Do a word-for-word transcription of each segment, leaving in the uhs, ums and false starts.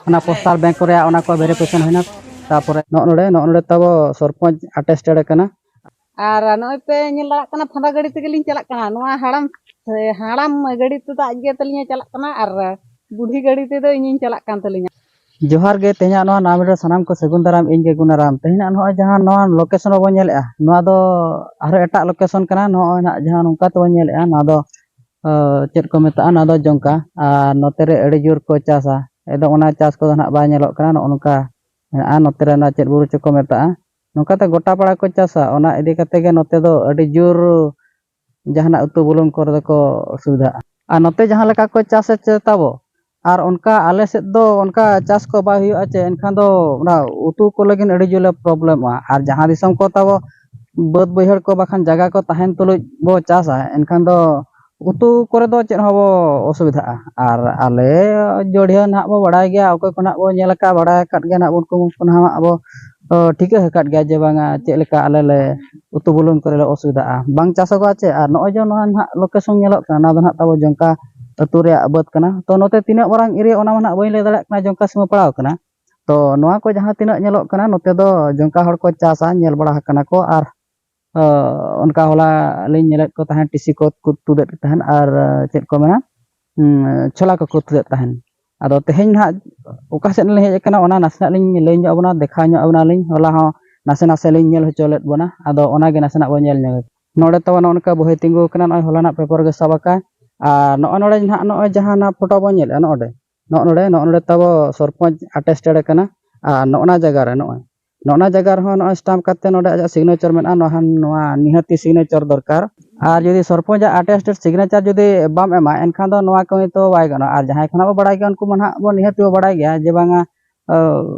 ᱚᱱᱟ postal bank ᱨᱮᱭᱟᱜ ᱚᱱᱟ ᱠᱚ ᱵᱷᱮᱨᱤᱯᱷᱤᱠᱮᱥᱚᱱ ᱦᱩᱭᱱᱟ᱾ ᱛᱟᱨᱯᱚᱨᱮ ᱱᱚᱜᱼᱚ ᱱᱚᱰᱮ ᱱᱚᱜᱼᱚ ᱱᱚᱰᱮ ᱛᱟᱵᱚ ᱥᱚᱨᱯᱚᱧᱪ ᱟᱴᱮᱥᱴᱮᱰ ᱠᱟᱱᱟ᱾ ᱟᱨ ᱱᱚᱜᱼᱚᱭ ᱯᱮ ᱧᱮᱞ ᱫᱟᱲᱮᱭᱟᱜ ᱠᱟᱱᱟ, ᱯᱷᱟᱸᱫᱟ ᱜᱟᱹᱰᱤ ᱛᱮᱜᱮᱞᱤᱧ ᱪᱟᱞᱟᱜ ᱠᱟᱱᱟ᱾ ᱱᱚᱣᱟ ᱦᱟᱲᱟᱢ ᱦᱟᱲᱟᱢ ᱜᱟᱹᱰᱤ ᱛᱮᱫᱚ ᱟᱡ ᱜᱮ ᱛᱟᱹᱞᱤᱧᱮ ᱪᱟᱞᱟᱜ ᱠᱟᱱᱟ ᱟᱨ ᱵᱩᱰᱷᱤ ᱜᱟᱹᱰᱤ ᱛᱮᱫᱚ ᱤᱧᱤᱧ ᱪᱟᱞᱟᱜ ᱠᱟᱱ ᱛᱟᱹᱞᱤᱧᱟ᱾ ᱡᱚᱦᱟᱨ ᱜᱮ, ᱛᱮᱦᱮᱧᱟᱜ ᱱᱚᱣᱟ ᱱᱟᱣᱟ ᱵᱷᱤᱰᱤᱭᱳ ᱥᱟᱱᱟᱢ ᱠᱚ ᱥᱟᱹᱜᱩᱱ ᱫᱟᱨᱟᱢ, ᱤᱧ ᱜᱮ ᱜᱩᱱᱟᱨᱟᱢ᱾ ᱛᱮᱦᱮᱧᱟᱜ ᱱᱚᱜᱼᱚᱭ ᱡᱟᱦᱟᱸ ᱱᱚᱣᱟ ᱞᱳᱠᱮᱥᱚᱱ ᱨᱮᱵᱚᱱ ᱧᱮᱞᱮᱫᱼᱟ, ᱱᱚᱣᱟ ᱫᱚ ᱟᱨᱦᱚᱸ ᱮᱴᱟᱜ ᱞᱳᱠᱮᱥᱚᱱ ᱠᱟᱱᱟ᱾ ᱱᱚᱜᱼᱚᱭ ᱱᱟᱜ ᱡᱟᱦᱟᱸ ᱱᱚᱝᱠᱟ ᱛᱮᱵᱚᱱ ᱧᱮᱞᱮᱫᱼᱟ, ᱱᱚᱣᱟ ᱫᱚ ᱪᱮᱫ ᱠᱚ ᱢᱮᱛᱟᱜᱼᱟ, ᱱᱚᱣᱟ ᱫᱚ ᱡᱚᱝᱠᱟ᱾ ᱟᱨ ᱱᱚᱛᱮ ᱨᱮ ᱟᱹᱰᱤ ᱡᱳᱨ ᱠᱚ ᱪᱟᱥᱟ, ᱮᱠᱫᱚᱢ ᱚᱱᱟ ᱪᱟᱥ ᱠᱚᱫᱚ ᱱᱟᱜ ᱵᱟᱭ ᱧᱮᱞᱚᱜ ᱠᱟᱱᱟ᱾ ᱱᱚᱜᱼᱚ ᱱᱚᱝᱠᱟ ᱢᱮᱱᱟᱜᱼᱟ᱾ ᱱᱚᱛᱮ ᱨᱮ ᱚᱱᱟ ᱪᱮᱫ ᱵᱩᱨᱩ ᱪᱚᱠᱚ ᱢᱮᱛᱟᱜᱼᱟ, ᱱᱚᱝᱠᱟᱛᱮ ᱜᱚᱴᱟ ᱯᱟᱲᱟ ᱠᱚ ᱪᱟᱥᱟ᱾ ᱚᱱᱟ ᱤᱫᱤ ᱠᱟᱛᱮ ᱜᱮ ᱱᱚᱛᱮ ᱫᱚ ᱟᱹᱰᱤ ᱡᱳᱨ ᱡᱟᱦᱟᱱᱟᱜ ᱩᱛᱩ ᱵᱩᱞᱩᱝ ᱠᱚᱨᱮ ᱫᱚᱠᱚ ᱚᱥᱩᱵᱤᱫᱷᱟᱜᱼᱟ᱾ ᱟᱨ ᱱᱚᱛᱮ ᱡᱟᱦᱟᱸ ᱞᱮᱠᱟ ᱠᱚ ᱪᱟᱥᱮᱫ ᱪᱮ ᱛᱟᱵᱚ, ᱟᱨ ᱚᱱᱠᱟ ᱟᱞᱮ ᱥᱮᱫ ᱫᱚ ᱚᱱᱠᱟ ᱪᱟᱥ ᱠᱚ ᱵᱟᱭ ᱦᱩᱭᱩᱜᱼᱟ ᱪᱮ, ᱮᱱᱠᱷᱟᱱ ᱫᱚ ᱚᱱᱟ ᱩᱛᱩ ᱠᱚ ᱞᱟᱹᱜᱤᱫ ᱟᱹᱰᱤ ᱡᱳᱨ ᱞᱮ ᱯᱨᱚᱵᱞᱮᱢᱚᱜᱼᱟ᱾ ᱟᱨ ᱡᱟᱦᱟᱸ ᱫᱤᱥᱚᱢ ᱠᱚ ᱛᱟᱵᱚ ᱵᱟᱹᱫᱽ ᱵᱟᱹᱭᱦᱟᱹᱲ ᱠᱚ ᱵᱟᱠᱷᱟᱱ ᱡᱟᱭᱜᱟ ᱠᱚ ᱛᱟᱦᱮᱱ ᱛᱩᱞᱩᱡ ᱵᱚ ᱪᱟᱥᱟ, ᱮᱱᱠᱷᱟᱱ ᱫᱚ ᱩᱛᱩ ᱠᱚᱨᱮ ᱫᱚ ᱪᱮᱫ ᱦᱚᱸ ᱵᱚ ᱚᱥᱩᱵᱤᱫᱷᱟᱜᱼᱟ᱾ ᱟᱨ ᱟᱞᱮ ᱡᱚᱲᱤᱭᱟᱹ ᱱᱟᱦᱟᱜ ᱵᱚ ᱵᱟᱲᱟᱭ ᱜᱮᱭᱟ, ᱚᱠᱚᱭ ᱠᱚ ᱱᱟᱦᱟᱜ ᱵᱚ ᱧᱮᱞ ᱟᱠᱟᱫ, ᱵᱟᱲᱟᱭ ᱟᱠᱟᱫ ᱜᱮᱭᱟ ᱱᱟᱦᱟᱜ, ᱩᱱᱠᱩ ᱠᱚ ᱱᱟᱦᱟᱜ ᱵᱚ ᱴᱷᱤᱠᱟᱹ ᱟᱠᱟᱫ ᱜᱮᱭᱟ ᱡᱮ ᱵᱟᱝᱟ ᱪᱮᱫ ᱞᱮᱠᱟ ᱟᱞᱮ ᱞᱮ ᱩᱛᱩ ᱵᱩᱞᱩᱝ ᱠᱚᱨᱮ ᱞᱮ ᱚᱥᱩᱵᱤᱫᱷᱟᱜᱼᱟ, ᱵᱟᱝ ᱪᱟᱥᱚᱜᱚᱜᱼᱟ ᱪᱮ᱾ ᱟᱨ ᱱᱚᱜᱼᱚᱭ ᱡᱮ ᱱᱚᱣᱟ ᱱᱟᱦᱟᱜ ᱞᱳᱠᱮᱥᱚᱱ ᱧᱮᱞᱚᱜ ᱠᱟᱱᱟ, ᱱᱚᱣᱟ ᱫᱚ ᱱᱟᱦᱟᱜ ᱛᱟᱵᱚ ᱡᱚᱝᱠᱟ ᱟᱹᱛᱩ ᱨᱮᱭᱟᱜ ᱵᱟᱹᱫᱽ ᱠᱟᱱᱟ᱾ ᱛᱚ ᱱᱚᱛᱮ ᱛᱤᱱᱟᱹᱜ ᱢᱟᱨᱟᱝ ᱮᱨᱤᱭᱟ ᱚᱱᱟ ᱢᱟ ᱱᱟᱦᱟᱜ ᱵᱟᱹᱧ ᱞᱟᱹᱭ ᱫᱟᱲᱮᱭᱟᱜ ᱠᱟᱱᱟ, ᱡᱚᱝᱠᱟ ᱥᱤᱢᱟᱹ ᱯᱟᱲᱟᱣ ᱠᱟᱱᱟ᱾ ᱛᱚ ᱱᱚᱣᱟ ᱠᱚ ᱡᱟᱦᱟᱸ ᱛᱤᱱᱟᱹᱜ ᱧᱮᱞᱚᱜ ᱠᱟᱱᱟ, ᱱᱚᱛᱮ ᱫᱚ ᱡᱚᱝᱠᱟ ᱦᱚᱲ ᱠᱚ ᱪᱟᱥᱟ, ᱧᱮᱞ ᱵᱟᱲᱟ ᱟᱠᱟᱱᱟ ᱠᱚ᱾ ᱟᱨ ᱚᱱᱠᱟ ᱦᱚᱞᱟ ᱞᱤᱧ ᱧᱮᱞᱮᱫ ᱠᱚ ᱛᱟᱦᱮᱸᱫ, ᱴᱤᱥᱤ ᱠᱚ ᱠᱚ ᱛᱩᱫᱮᱫ ᱛᱟᱦᱮᱸᱫ ᱟᱨ ᱪᱮᱫ ᱠᱚ ᱢᱮᱱᱟ, ᱪᱷᱚᱞᱟ ᱠᱚᱠᱚ ᱛᱩᱫᱮᱫ ᱛᱟᱦᱮᱸᱫ᱾ ᱟᱫᱚ ᱛᱮᱦᱮᱧ ᱱᱟᱦᱟᱜ ᱚᱠᱟ ᱥᱮᱫ ᱞᱤᱧ ᱦᱮᱡ ᱟᱠᱟᱱᱟ, ᱚᱱᱟ ᱱᱟᱥᱮᱱᱟᱜ ᱞᱤᱧ ᱞᱟᱹᱭ ᱧᱚᱜ ᱟᱵᱚᱱᱟ, ᱫᱮᱠᱷᱟᱣ ᱧᱚᱜ ᱟᱵᱚᱱᱟᱞᱤᱧ᱾ ᱦᱚᱞᱟ ᱦᱚᱸ ᱱᱟᱥᱮ ᱱᱟᱥᱮ ᱞᱤᱧ ᱧᱮᱞ ᱦᱚᱪᱚ ᱞᱮᱫ ᱵᱚᱱᱟ, ᱟᱫᱚ ᱚᱱᱟᱜᱮ ᱱᱟᱥᱮᱱᱟᱜ ᱵᱚᱱ ᱧᱮᱞ ᱧᱚᱜᱟ᱾ ᱱᱚᱰᱮ ᱛᱟᱵᱚᱱ ᱱᱚᱜᱼᱚ ᱱᱚᱝᱠᱟ ᱵᱚᱦᱮ ᱛᱤᱸᱜᱩ ᱟᱠᱟᱱᱟ, ᱱᱚᱜᱼᱚᱭ ᱦᱚᱞᱟᱱᱟᱜ ᱯᱮᱯᱟᱨ ᱜᱮ ᱥᱟᱵ ᱟᱠᱟᱫ᱾ ᱟᱨ ᱱᱚᱜᱼᱚᱭ ᱱᱚᱰᱮ ᱱᱟᱦᱟᱜ ᱱᱚᱜᱼᱚᱭ ᱡᱟᱦᱟᱸ ᱱᱟᱜ ᱯᱷᱳᱴᱳ ᱵᱚᱱ ᱧᱮᱞᱮᱫᱼᱟ, ᱱᱚᱜᱼᱚ ᱱᱚᱰᱮ ᱱᱚᱜᱼᱚ ᱱᱚᱰᱮ ᱛᱟᱵᱚ ᱥᱚᱨᱯᱚᱧᱪ ᱟᱴᱮᱥᱴᱮᱰ ᱟᱠᱟᱱᱟ᱾ ᱟᱨ ᱱᱚᱜᱼᱚ ᱱᱟ ᱡᱟᱭᱜᱟ ᱨᱮ ᱱᱚᱜᱼᱚᱭ ᱱᱚᱜᱼᱚ ᱱᱟ ᱡᱟᱭᱜᱟ ᱨᱮᱦᱚᱸ ᱱᱚᱜᱼᱚᱭ ᱥᱴᱟᱢᱯ ᱠᱟᱛᱮ ᱱᱚᱰᱮ ᱟᱡᱟᱜ ᱥᱤᱜᱽᱱᱮᱪᱟᱨ ᱢᱮᱱᱟᱜᱼᱟ, ᱱᱚᱣᱟ ᱦᱚᱸ, ᱱᱚᱣᱟ ᱱᱤᱦᱟᱹᱛᱤ ᱥᱤᱜᱽᱱᱮᱪᱟᱨ ᱫᱚᱨᱠᱟᱨ᱾ ᱟᱨ ᱡᱩᱫᱤ ᱥᱚᱨᱯᱚᱧᱪ ᱟᱜ ᱟᱴᱮᱥᱴᱮᱰ ᱥᱤᱜᱽᱱᱮᱪᱟᱨ ᱡᱩᱫᱤ ᱵᱟᱢ ᱮᱢᱟ, ᱮᱱᱠᱷᱟᱱ ᱫᱚ ᱱᱚᱣᱟ ᱠᱟᱹᱢᱤ ᱛᱚ ᱵᱟᱭ ᱜᱟᱱᱚᱜᱼᱟ᱾ ᱟᱨ ᱡᱟᱦᱟᱸᱭ ᱠᱷᱚᱱᱟᱜ ᱵᱚ ᱵᱟᱲᱟᱭ ᱜᱮᱭᱟ, ᱩᱱᱠᱩ ᱢᱟ ᱱᱟᱦᱟᱜ ᱵᱚ ᱱᱤᱦᱟᱹᱛᱤ ᱵᱚ ᱵᱟᱲᱟᱭ ᱜᱮᱭᱟ ᱡᱮ ᱵᱟᱝᱟ, ᱟᱹ,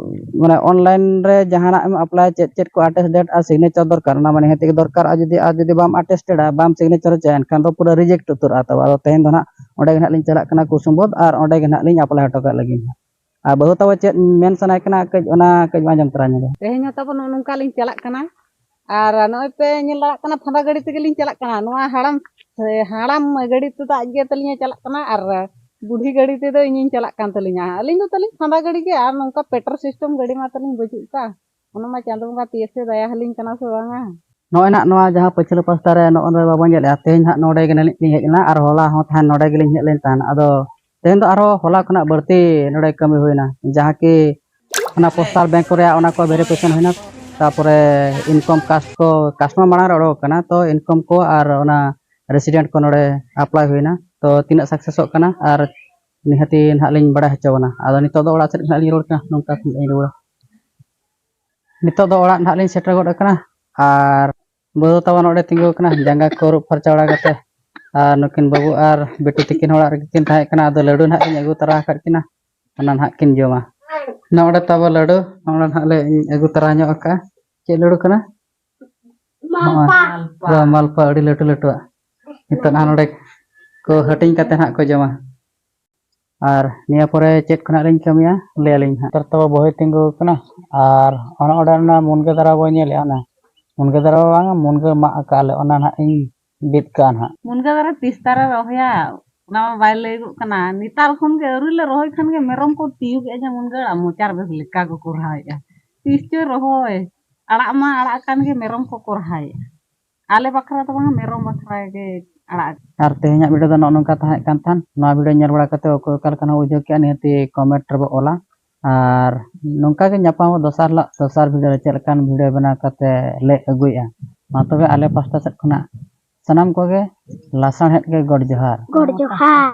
ᱢᱟᱱᱮ ᱚᱱᱞᱟᱭᱤᱱ ᱨᱮ ᱡᱟᱦᱟᱱᱟᱜ ᱮᱢ ᱟᱯᱞᱟᱭ, ᱪᱮᱫ ᱪᱮᱫ ᱠᱚ ᱟᱴᱮᱥᱴᱮᱰ ᱟᱨ ᱥᱤᱜᱽᱱᱮᱪᱟᱨ ᱫᱚᱨᱠᱟᱨ, ᱚᱱᱟ ᱢᱟ ᱱᱤᱦᱟᱹᱛᱤ ᱜᱮ ᱫᱚᱨᱠᱟᱨ᱾ ᱟᱨ ᱡᱩᱫᱤ, ᱟᱨ ᱡᱩᱫᱤ ᱵᱟᱢ ᱟᱴᱮᱥᱴᱮᱰᱟ, ᱵᱟᱢ ᱥᱤᱜᱽᱱᱮᱪᱟᱨ ᱦᱚᱪᱚᱭᱟ, ᱮᱱᱠᱷᱟᱱ ᱫᱚ ᱯᱩᱨᱟᱹ ᱨᱤᱡᱮᱠᱴ ᱩᱛᱟᱹᱨᱚᱜᱼᱟ᱾ ᱛᱚᱵᱮ ᱟᱫᱚ ᱛᱮᱦᱮᱧ ᱫᱚ ᱱᱟᱦᱟᱜ ᱚᱸᱰᱮ ᱜᱮ ᱱᱟᱦᱟᱜ ᱞᱤᱧ ᱪᱟᱞᱟᱜ ᱠᱟᱱᱟ, ᱠᱩᱥᱩᱢᱵᱚᱫᱽ, ᱟᱨ ᱚᱸᱰᱮ ᱜᱮ ᱱᱟᱦᱟᱜ ᱞᱤᱧ ᱟᱯᱞᱟᱭ ᱦᱚᱴᱚ ᱠᱟᱜ ᱞᱟᱹᱜᱤᱫ᱾ ᱟᱨ ᱵᱟᱹᱦᱩ ᱛᱟᱵᱚ ᱪᱮᱫ ᱢᱮᱱ ᱥᱟᱱᱟᱭᱮ ᱠᱟᱱᱟ, ᱠᱟᱹᱡ ᱚᱱᱟ ᱠᱟᱹᱡ ᱵᱚᱱ ᱟᱸᱡᱚᱢ ᱛᱚᱨᱟ ᱧᱚᱜᱟ᱾ ᱛᱮᱦᱮᱧ ᱦᱚᱸ ᱛᱟᱵᱚ ᱱᱚᱜᱼᱚ ᱱᱚᱝᱠᱟ ᱞᱤᱧ ᱪᱟᱞᱟᱜ ᱠᱟᱱᱟ᱾ ᱟᱨ ᱱᱚᱜᱼᱚᱭ ᱯᱮ ᱧᱮᱞ ᱫᱟᱲᱮᱭᱟᱜ ᱠᱟᱱᱟ, ᱯᱷᱟᱸᱫᱟ ᱜᱟᱹᱰᱤ ᱛᱮᱜᱮ ᱞᱤᱧ ᱪᱟᱞᱟᱜ ᱠᱟᱱᱟ᱾ ᱱᱚᱣᱟ ᱦᱟᱲᱟᱢ, ᱦᱟᱲᱟᱢ ᱜᱟᱹᱰᱤ ᱛᱮᱫᱚ ᱟᱡ ᱜᱮ ᱛᱟᱹᱞᱤᱧᱮ ᱪᱟᱞᱟᱜ ᱠᱟᱱᱟ᱾ ᱟᱨ ᱵᱩᱰᱷᱤ ᱜᱟᱹᱰᱤ ᱛᱮᱫᱚ ᱤᱧᱤᱧ ᱪᱟᱞᱟᱜ ᱠᱟᱱ ᱛᱟᱹᱞᱤᱧᱟ᱾ ᱟᱹᱞᱤᱧ ᱫᱚ ᱛᱟᱹᱞᱤᱧ ᱥᱟᱫᱟ ᱜᱟᱹᱰᱤ ᱜᱮ, ᱟᱨ ᱱᱚᱝᱠᱟ ᱯᱮᱴᱨᱳᱞ ᱥᱤᱥᱴᱮᱢ ᱜᱟᱹᱰᱤ ᱢᱟ ᱛᱟᱹᱞᱤᱧ ᱵᱟᱹᱪᱩᱜ ᱠᱟᱜ᱾ ᱚᱱᱟ ᱢᱟ ᱪᱟᱸᱫᱚ ᱵᱚᱸᱜᱟ ᱛᱤᱥᱮ ᱫᱟᱭᱟ ᱟᱹᱞᱤᱧ ᱠᱟᱱᱟ ᱥᱮ ᱵᱟᱝᱟ᱾ ᱱᱚᱜᱼᱚᱭ ᱱᱟᱜ ᱱᱚᱣᱟ ᱡᱟᱦᱟᱸ ᱯᱟᱹᱪᱷᱞᱟᱹ ᱯᱟᱥᱴᱟ ᱨᱮ ᱱᱚᱜᱼᱚᱭ ᱱᱚᱰᱮ ᱵᱟᱵᱚᱱ ᱧᱮᱞᱮᱫᱼᱟ, ᱛᱮᱦᱮᱧ ᱦᱟᱸᱜ ᱱᱚᱰᱮ ᱜᱮ ᱱᱟᱹᱞᱤᱧ ᱞᱤᱧ ᱦᱮᱡ ᱞᱮᱱᱟ ᱟᱨ ᱦᱚᱞᱟ ᱦᱚᱸ ᱛᱟᱦᱮᱸ ᱱᱚᱰᱮ ᱜᱮᱞᱤᱧ ᱦᱮᱡ ᱞᱮᱱ ᱛᱟᱦᱮᱱ᱾ ᱟᱫᱚ ᱛᱮᱦᱮᱧ ᱫᱚ ᱟᱨᱦᱚᱸ ᱦᱚᱞᱟ ᱠᱷᱚᱱᱟᱜ ᱵᱟᱹᱲᱛᱤ ᱱᱚᱰᱮ ᱠᱟᱹᱢᱤ ᱦᱩᱭᱱᱟ, ᱡᱟᱦᱟᱸ ᱠᱤ ᱚᱱᱟ ᱯᱳᱥᱴᱟᱞ ᱵᱮᱝᱠ ᱠᱚ ᱨᱮᱭᱟᱜ ᱚᱱᱟ ᱠᱚ ᱵᱷᱮᱨᱤᱯᱷᱤᱠᱮᱥᱚᱱ ᱦᱩᱭᱱᱟ, ᱛᱟᱨᱯᱚᱨᱮ ᱤᱱᱠᱟᱢ ᱠᱟᱥᱴ ᱠᱚ, ᱠᱟᱥᱴ ᱢᱟ ᱢᱟᱲᱟᱝ ᱨᱮ ᱚᱰᱚᱠ ᱟᱠᱟᱱᱟ, ᱛᱚ ᱤᱱᱠᱟᱢ ᱠᱚ ᱟᱨ ᱚᱱᱟ ᱨᱮᱥᱤᱰᱮᱱᱴ ᱠᱚ ᱱᱚᱰᱮ ᱟᱯᱞᱟᱭ ᱦᱩᱭᱱᱟ᱾ ᱛᱚ ᱛᱤᱱᱟᱹᱜ ᱥᱟᱠᱥᱮᱥᱚᱜ ᱠᱟᱱᱟ ᱟᱨ ᱱᱤᱦᱟᱹᱛᱤ ᱱᱟᱦᱟᱜ ᱞᱤᱧ ᱵᱟᱲᱟᱭ ᱦᱚᱪᱚ ᱵᱚᱱᱟ᱾ ᱟᱫᱚ ᱱᱤᱛᱚᱜ ᱫᱚ ᱚᱲᱟᱜ ᱥᱮᱫ ᱠᱷᱚᱱᱟᱜ ᱞᱤᱧ ᱨᱩᱣᱟᱹᱲ ᱠᱟᱱᱟ, ᱱᱚᱝᱠᱟ ᱠᱷᱚᱱ ᱞᱤᱧ ᱨᱩᱣᱟᱹᱲᱟ᱾ ᱱᱤᱛᱚᱜ ᱫᱚ ᱚᱲᱟᱜ ᱱᱟᱦᱟᱜ ᱞᱤᱧ ᱥᱮᱴᱮᱨ ᱜᱚᱫ ᱟᱠᱟᱱᱟ ᱟᱨ ᱵᱟᱹᱦᱩ ᱛᱟᱵᱚ ᱱᱚᱰᱮ ᱛᱤᱸᱜᱩ ᱟᱠᱟᱱᱟ, ᱡᱟᱸᱜᱟ ᱠᱚ ᱟᱹᱨᱩᱵ ᱯᱷᱟᱨᱪᱟ ᱵᱟᱲᱟ ᱠᱟᱛᱮ᱾ ᱟᱨ ᱱᱩᱠᱤᱱ ᱵᱟᱹᱵᱩ ᱟᱨ ᱵᱤᱴᱤ ᱛᱟᱹᱠᱤᱱ ᱦᱚᱸ ᱚᱲᱟᱜ ᱨᱮᱜᱮ ᱠᱤᱱ ᱛᱟᱦᱮᱸ ᱠᱟᱱᱟ᱾ ᱟᱫᱚ ᱞᱟᱹᱰᱩ ᱱᱟᱦᱟᱜ ᱞᱤᱧ ᱟᱹᱜᱩ ᱛᱚᱨᱟ ᱟᱠᱟᱫ ᱠᱤᱱᱟ, ᱚᱱᱟ ᱱᱟᱦᱟᱜ ᱠᱤᱱ ᱡᱚᱢᱟ᱾ ᱱᱚᱰᱮ ᱛᱟᱵᱚ ᱞᱟᱹᱰᱩ, ᱱᱚᱰᱮ ᱱᱟᱦᱟᱜ ᱞᱮ ᱟᱹᱜᱩ ᱛᱚᱨᱟ ᱧᱚᱜ ᱟᱠᱟᱫᱼᱟ᱾ ᱪᱮᱫ ᱞᱟᱹᱰᱩ ᱠᱟᱱᱟ? ᱱᱚᱜᱼᱚᱭ᱾ ᱢᱟᱞᱯᱟ᱾ ᱦᱳᱭ, ᱢᱟᱞᱯᱟ, ᱟᱹᱰᱤ ᱞᱟᱹᱴᱩ ᱞᱟᱹᱴᱩᱣᱟᱜ᱾ ᱱᱤᱛᱚᱜ ᱱᱟᱦᱟᱜ ᱱᱚᱰᱮ ᱠᱚ ᱦᱟᱹᱴᱤᱧ ᱠᱟᱛᱮ ᱱᱟᱦᱟᱜ ᱠᱚ ᱡᱚᱢᱟ᱾ ᱟᱨ ᱱᱤᱭᱟᱹ ᱯᱚᱨᱮ ᱪᱮᱫ ᱠᱷᱚᱱᱟᱜ ᱞᱤᱧ ᱠᱟᱹᱢᱤᱭᱟ, ᱞᱟᱹᱭ ᱟᱹᱞᱤᱧ ᱦᱟᱸᱜ᱾ ᱱᱮᱛᱟᱨ ᱛᱟᱵᱚ ᱵᱚᱦᱤ ᱛᱤᱸᱜᱩ ᱟᱠᱟᱱᱟ᱾ ᱟᱨ ᱚᱱᱟ ᱚᱸᱰᱮ ᱚᱱᱟ ᱢᱩᱱᱜᱟᱹ ᱫᱟᱨᱮ ᱵᱚᱱ ᱧᱮᱞᱮᱫᱼᱟ, ᱚᱱᱟ ᱢᱩᱱᱜᱟᱹ ᱫᱟᱨᱮ ᱵᱟᱝ, ᱢᱩᱱᱜᱟᱹ ᱢᱟᱜ ᱟᱠᱟᱫ ᱞᱮ, ᱚᱱᱟ ᱱᱟᱦᱟᱜ ᱤᱧ ᱵᱤᱫ ᱠᱟᱜᱼᱟ ᱱᱟᱦᱟᱜ᱾ ᱢᱩᱱᱜᱟᱹ ᱫᱟᱨᱮ ᱛᱤᱥ ᱛᱟᱨᱮ ᱨᱚᱦᱚᱭᱟ, ᱚᱱᱟ ᱢᱟ ᱵᱟᱭ ᱞᱟᱹᱭᱚᱜ ᱠᱟᱱᱟ᱾ ᱱᱮᱛᱟᱨ ᱠᱷᱚᱱ ᱜᱮ ᱟᱹᱣᱨᱤ ᱞᱮ ᱨᱚᱦᱚᱭ ᱠᱷᱟᱱ ᱜᱮ ᱢᱮᱨᱚᱢ ᱠᱚ ᱛᱤᱭᱩᱜᱮᱫᱼᱟ, ᱡᱮ ᱢᱩᱱᱜᱟᱹ ᱟᱲᱟᱜ ᱢᱚᱪᱟ ᱨᱮ ᱵᱮᱥ ᱞᱮᱠᱟ ᱠᱚ ᱠᱚᱨᱦᱟᱣᱮᱫᱼᱟ᱾ ᱛᱤᱥ ᱪᱚᱭ ᱨᱚᱦᱚᱭ, ᱟᱲᱟᱜ ᱢᱟ ᱟᱲᱟᱜ ᱠᱟᱱ ᱜᱮ, ᱢᱮᱨᱚᱢ ᱠᱚ ᱠᱚᱨᱦᱟᱭᱮᱫᱼᱟ᱾ ᱟᱞᱮ ᱵᱟᱠᱷᱨᱟ ᱫᱚ ᱵᱟᱝ, ᱢᱮᱨᱚᱢ ᱵᱟᱠᱷᱨᱟ ᱜᱮ ᱟᱲᱟᱜ᱾ ᱟᱨ ᱛᱮᱦᱮᱧᱟᱜ ᱵᱷᱤᱰᱤᱭᱳ ᱫᱚ ᱱᱚᱜᱼᱚ ᱱᱚᱝᱠᱟ ᱛᱟᱦᱮᱸ ᱠᱟᱱ ᱛᱟᱦᱮᱸᱱ᱾ ᱱᱚᱣᱟ ᱵᱷᱤᱰᱤᱭᱳ ᱧᱮᱞ ᱵᱟᱲᱟ ᱠᱟᱛᱮ ᱚᱠᱚᱭ ᱚᱠᱟ ᱞᱮᱠᱟᱱ ᱵᱩᱡᱷᱟᱹᱣ ᱠᱮᱜᱼᱟ, ᱱᱤᱦᱟᱹᱛᱤ ᱠᱚᱢᱮᱱᱴ ᱨᱮᱵᱚ ᱚᱞᱟ᱾ ᱟᱨ ᱱᱚᱝᱠᱟ ᱜᱮ ᱧᱟᱯᱟᱢ ᱟᱵᱚ ᱫᱚᱥᱟᱨ ᱦᱤᱞᱳᱜ ᱫᱚᱥᱟᱨ ᱵᱷᱤᱰᱤᱭᱳ ᱨᱮ ᱪᱮᱫ ᱞᱮᱠᱟᱱ ᱵᱷᱤᱰᱤᱭᱳ ᱵᱮᱱᱟᱣ ᱠᱟᱛᱮ ᱞᱮ ᱟᱹᱜᱩᱭᱮᱫᱼᱟ᱾ ᱢᱟ ᱛᱚᱵᱮ ᱟᱞᱮ ᱯᱟᱥᱴᱟ ᱥᱮᱫ ᱠᱷᱚᱱᱟᱜ ᱥᱟᱱᱟᱢ ᱠᱚᱜᱮ ᱞᱟᱥᱟᱲᱦᱮᱫ ᱜᱮ ᱜᱚᱰ ᱡᱚᱦᱟᱨ᱾ ᱜᱚᱰ ᱡᱚᱦᱟᱨ᱾